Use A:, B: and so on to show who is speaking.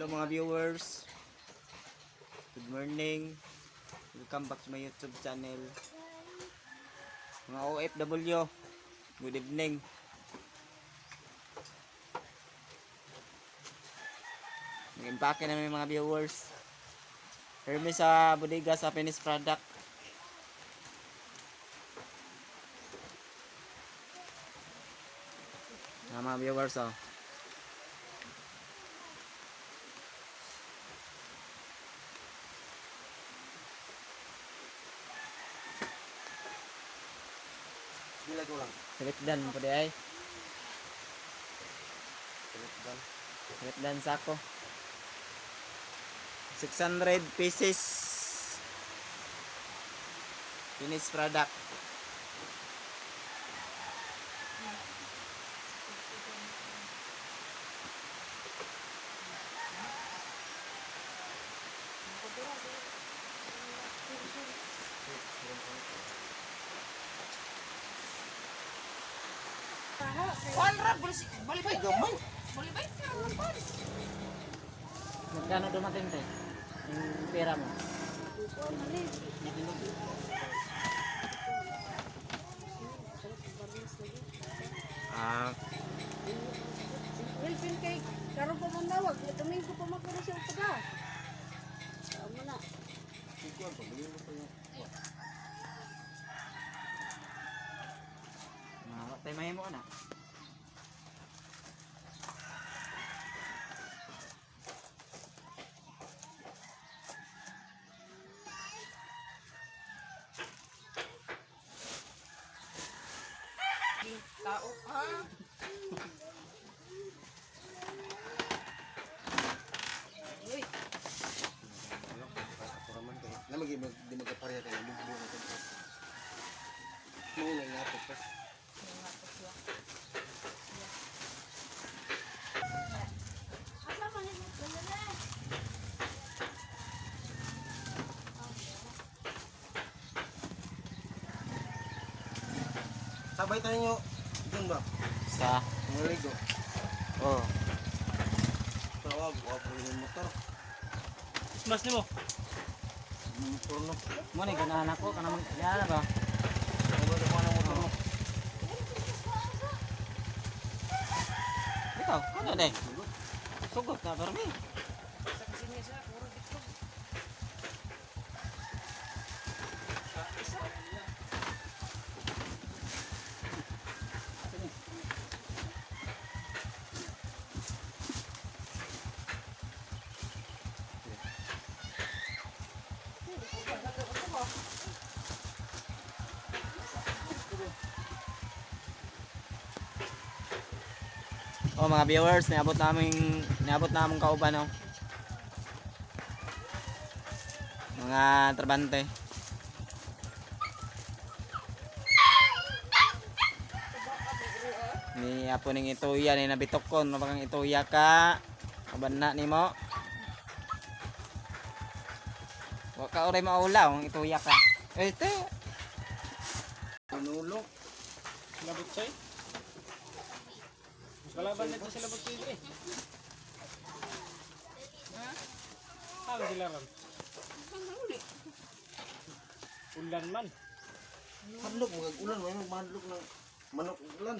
A: Hello, mga viewers. Good morning. Welcome back to my YouTube channel. Mga OFW. Good evening. Nag-impake namin, mga viewers. Hermes sa bodega sa finished product. Mga viewers, oh.
B: Bila ko lang.
A: Silipdan po di ay.
B: Silipdan.
A: Silipdan sako. 600 pieces. Finished product.
B: Balibay gamay.
A: Magkano dumating, te? Yung pera mo? Ah,
C: Wilfin kay karon pa man nawag, Domingo pa man kuno siya upaga. Amo na.
A: Mga tayo mahimo na.
D: Tao ka. Uy,
B: Ako raman kay. Na magi di magkapareha kay lugbo na to. Mo na nga pa.
C: Asa man ni mo na?
B: Sabay tayo nyo dun ba?
A: Sa
B: Mga ligo.
A: Oh.
B: Tawag, wa po yung motor.
E: Smash nimo.
B: Motor no.
A: Mo ni ganahan ako kanang ganahan ba?
B: Ano ba ang motor mo?
A: Ikaw, kano day? Sugot na permi.
D: Sa kasi niya siya, puro dito.
A: Oh, mga viewers, niabot namong kauban, oh. Mga trabante. Ni apo ning ituya ni nabitokon, mabakang ituya ka. Kaban na nimo. Wa ka oray maulaw ang ituya ka. Eh, te.
B: Panulo.
E: Labot say. Kalaban nito sila bot say eh. Ha? Ano sila ron? Ulan man.
B: Hadlok mga ulan, may mahadlok ng manok ulan.